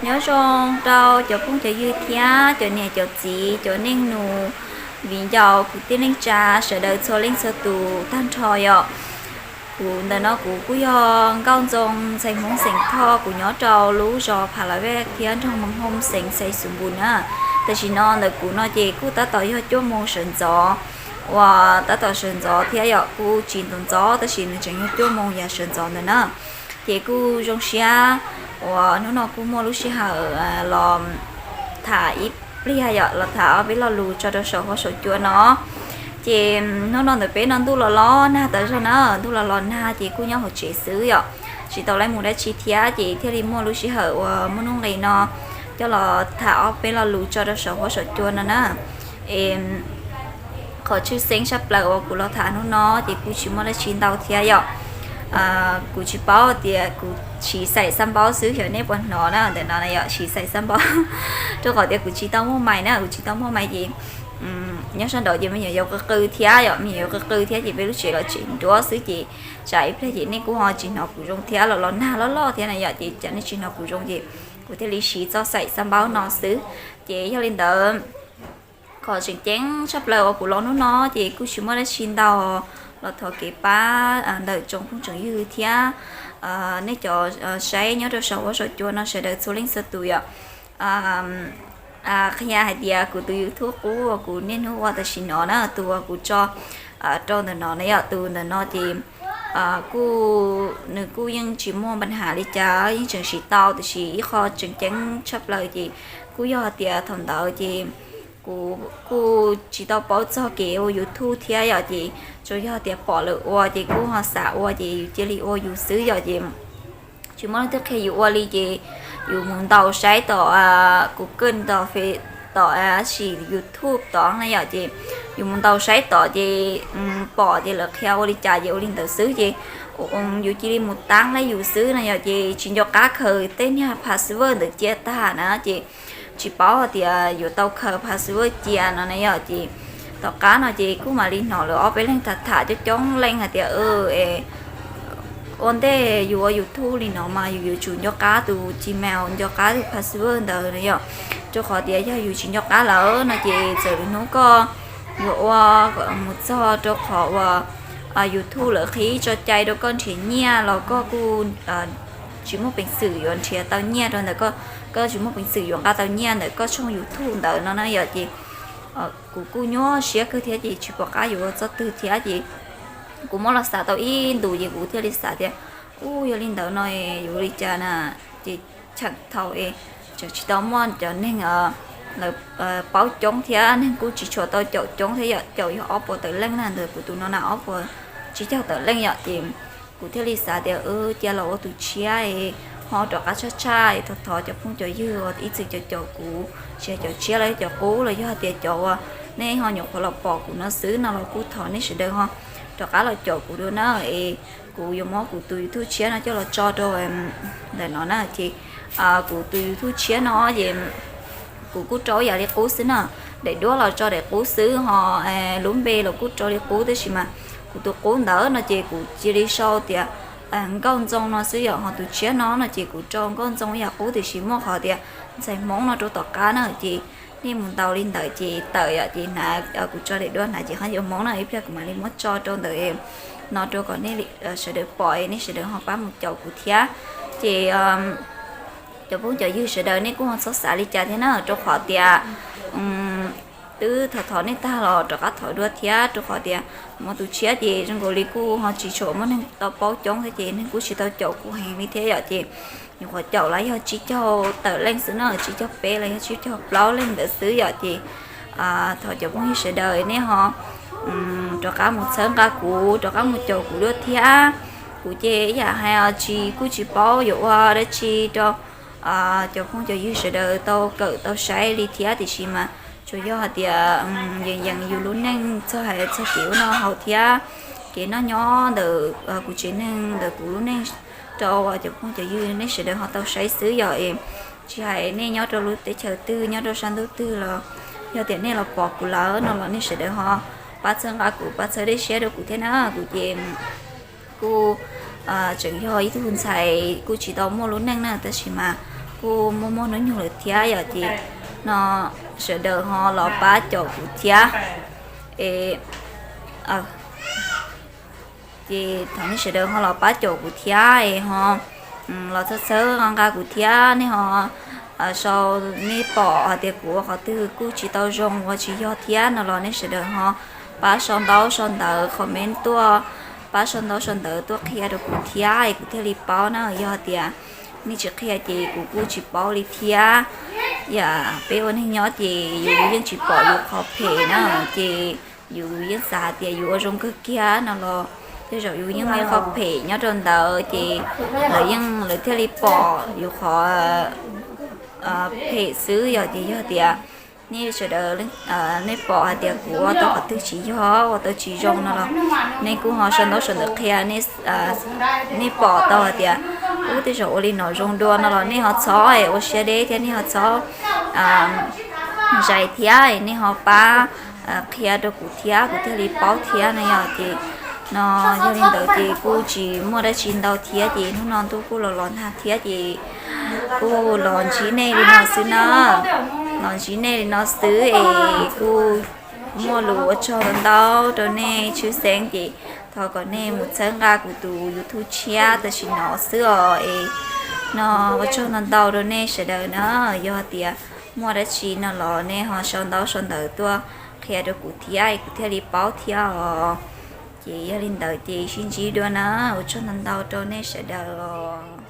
Nyob zoo rau cov phooj cov ywg thiab cov niam cov txiv, cov neej nus, viv ncaus kwv tij neej tsa sawv daws txhua leej txhua tus tag nrho yom. Kuv ntawm no kuv kuj yog Nkauj Ntxoo ntxhais Hmoob xeem Thoj, kuv nyob rau lub zos Pha La Vej thiab nroog Moos Hooj xeem Xais Xus Npus na. Tam sim no ntawm kuv no ces kuj tab tom yog cuaj moos sawv ntxov, uas tab tom sawv ntxov thiab yom, kuj tsis ntxov ntxov tab sis nws tseem yog cuaj moos yav sawv ntxov ntawd na. Ces kuj zoo siab uas hnub no kuj muaj lub sij hawm los tham ib pliag yom, los tham ob peb lo lus tso rau saum huab saum cua no. Ces hnub no ntawm peb no ntuj los los nag tas zog na, ntuj los los nag ces kuj nyob hauv tsev xwb yom, tsis tau laj mus dab tsi thiab ces thiaj li muaj lub sij hawm uas muaj nuj nqis no coj los tham ob peb lo lus tso rau saum huab saum cua no na. Es qhov tshwj xeeb tshaj plaws uas kuv los tham hnub no ces kuj tsis muaj dab tsi ntau thiab yom. Kuv tsis paub tias kuv siv xaim xab npaub xwb, xyov nej puas hnov na, ntawm no yom, siv xaim xab npaub rau qhov tias kuv tsis tau muaj mais na, kuv tsis tau muaj mais ces nyob sab nraud ces me nyuam yaus qw qw thiab yom, me nyuam yaus qw qw thiab ces peb lub tsev los tsev nruab xwb ces tsam ib pliag ces nej kuj ho tsis hnov kuv zoo thiab, los los nag loj loj thiab na yom, ces tsam nej tsis hnov kuv zoo ces kuv thiaj li siv txoj xaim xab npaub no xwb. Ces yog li ntawd, qhov tseem ceeb tshaj plaws uas kuv los hnub no ces kuj tsis muaj dab tsi ntau, los thov kev pab ntawm tsoom phooj tsoom ywg thiab nej cov saib nyob rau saum huab saum cua no sawv daws txhua leej txhua tus yom. Qhia hais tias kuv tus YouTube qub uas kuv niaj hnub ua tam sim no na, tus uas kuv tso rau ntawm no na yom, tus ntawm no ces kuj, nws kuj yeej tsis muaj npa has li cas, yeej tseem siv tau, tiam sis ib qho tseem ceeb tshaj plaws ces kuj yog hais tias thaum ntawd ces kuv kuj tsis tau paub txog kev ua YouTube thiab yom, ces tsuas yog tias pom lawv ua ces kuj ho xav ua ces yus cia li ua yus xwb yom, ces tsis muaj leej twg qhia yus ua li ces yus mus ntaus saib tom Google, tom Face, tom sim YouTube tod na yom, ces yus mus ntaus saib tod ces pom ces lawv qhia ua li cas ces ua li ntawd xwb ces yus cia li mus tab laj yus xwb na yom, ces tsis nco qab khaws tej niag password ntawd cia tag na ces tsis paub hais tias yuav tau khaws password cia no na yom, ces tom qab no ces kuj mam li hnov lawv ob peb leeg tham tham coob coob leej hais tias ua ntej yus ua YouTube li no mas yus yuav tsum nco qab tus Gmail, nco qab tus password ntawd na yom, rau qhov tias yog yus tsis nco qab lawm no ces txawm lwm hnub koj yuav ua mus txog rau qhov uas YouTube lawv qhib tso cai rau koj nrhiav nyiaj los koj kuj tsis muaj peev xwm yuav nrhiav tau nyiaj rau ntawm koj, koj tsis muaj peev xwm yuav nqa tau nyiaj ntawm koj tshooj YouTube ntawd no na yom, ces kuv kuj nyuaj siab kawg thiab ces tsis pom qab yuav ua txoj twg thiab ces kuv muab los xav tau ib ntus ces kuv thiaj li xav tias, u, yog li ntawd no yuav ua li cas na, ces cheem thaum es tseem tsis tau muaj cov neeg lawv paub coob thiab neeg kuj tsis tshua tau caum coob thiab yom, caum yog ob puas tawm leej na, ntawm kuv tus no na ob puas tsib caug tawm leej yom, ces kuv thiaj li xav tias cia los ua tus tshiab es ho rov qab tshaj tshaj es thov thov cov phooj cov ywg uas ib txwm caum caum kuv, tsis hais cov tshiab los yog cov qub los yog hais tias cov uas nej ho nyuam qhuav los pom kuv no xwb no los kuj thov nej sawv daws ho rov qab los caum kuv dua na, es kuv yuav muab kuv tus YouTube tshiab no coj los tso rau ntawm no na, ces kuv tus YouTube tshiab no ces kuv kuj rau yam li qub xwb na, daim duab los tso daim qub xwb ho lub npe los kuj rau li qub, tab sis mas kuv tus qub ntawd no ces kuv cia li sau tias Nkauj Ntxoo no xwb yom, ho tus tshiab no no ces kuv rau Nkauj Ntxoo yam qub, tiam sis muaj qhov tias ntxhais Hmoob no rau tom qab na, ces nej mus ntaus li ntawd ces tawm yom, ces hnav kuv tso daim duab hnav ces qhov ncauj Hmoob no, ib pliag kuv mam li muab tso rau ntawm no rau kom nej sawv daws pom es nej sawv daws ho pab mus caum kuv thiab. Ces cov phooj cov ywg sawv daws nej kuj ho txhob xav li cas thiab na, rau qhov tias twb thov thov nej tag los rov qab thov dua thiab, rau qhov tias muaj tus tshiab ces zoo nkaus li kuj ho tsis tshua muaj neeg tau paub coob thiab ces neeg kuj tsis tau caum kuv heev li thiab yom, ces nyuam qhuav caum los yog tsib caug tawm leej xwb na, tsib caug peb los yog tsib caug plaub leej ntawd xwb yom, ces thov cov phooj ywg sawv daws nej ho rov qab mus txhawb nqa kuv, rov qab mus caum kuv dua thiab. Kuv ces ib yam hais tsis kuj tsis paub yuav ua dab tsi rau cov phooj cov ywg sawv daws tau kawm tau saib li thiab, tiam sis mas tsuas yog hais tias yees yees yus lub neej txog hais txog kev ua noj haus thiab kev noj nyob ntawm kuv tsev neeg ntawm kuv lub neej rau cov phooj cov ywg nej sawv daws ho tau saib xwb yom, es tsis hais nej nyob rau lub teb chaws twg nyob rau sab ntuj twg los yog tias nej los pom kuv lawm no los nej sawv daws ho pab txhawb nqa kuv, pab txhawb dej siab rau kuv thiab na. Kuv ces kuj tseem yog ib tug ntxhais kuj tsis tau muaj lub neej na, tab sis mas kuj muaj muaj hnub nyoog lawm thiab yom, ces no sawv daws ho los pab caum kuv thiab. Es ces thov nej sawv daws ho los pab caum kuv thiab es ho los txhawb txhawb nqa nqa kuv thiab. Nej ho sau, nej pom hais tias kuv ua qhov twg kuj tsis tau zoo ua tsis yog thiab no los nej sawv daws ho pab sau ntaub sau ntawv comment tuaj, pab sau ntaub sau ntawv tuaj qhia rau kuv thiab es kuv thiaj li paub na. Yog hais tias nej tsis qhia ces kuv kuj tsis paub li thiab. Yam peb ua neeg nyob ces yus yeej tsis pom yus qhov phem na, ces yus yeej xav hais tias yus ua zoo kawg kiag no los tej zaum yus yeej muaj qhov phem nyob rau ntawd ces lawv yeej, lawv thiaj li pom yus qhov phem xwb. Yog ces yog tias nej sawv daws, nej pom hais tias kuv ua tau qhov twg tsis yog, ua tau tsis zoo no los nej kuj ho sau ntaub sau ntawv qhia. Nej pom tau hais tias ub, tej zaum ua li no zoo dua no los nej ho txhob ua siab deb thiab nej ho txhob zais thiab, nej ho pab qhia rau kuv thiab kuv thiaj li paub thiab no. Yog ces no, yog li ntawd ces kuj tsis muaj dab tsi ntau thiab ces hnub no ntuj kuj los los nag thiab ces kuj los ntsib nej li no xwb na. Los ntsib nej li no xwb es kuj muaj lus ua tsaug ntau ntau rau nej tshwj xeeb ces thov kom nej mus txhawb nqa kuv tus YouTube tshiab tam sim no xwb os. Es no ua tsaug ntau ntau rau nej sawv daws na. Yog tias muaj dab tsi no los nej ho sau ntaub sau ntawv tuaj qhia rau kuv thiab es kuv thiaj li paub thiab os. Ces yog li ntawd ces sib ntsib dua na, ua tsaug ntau ntau rau nej sawv daws os.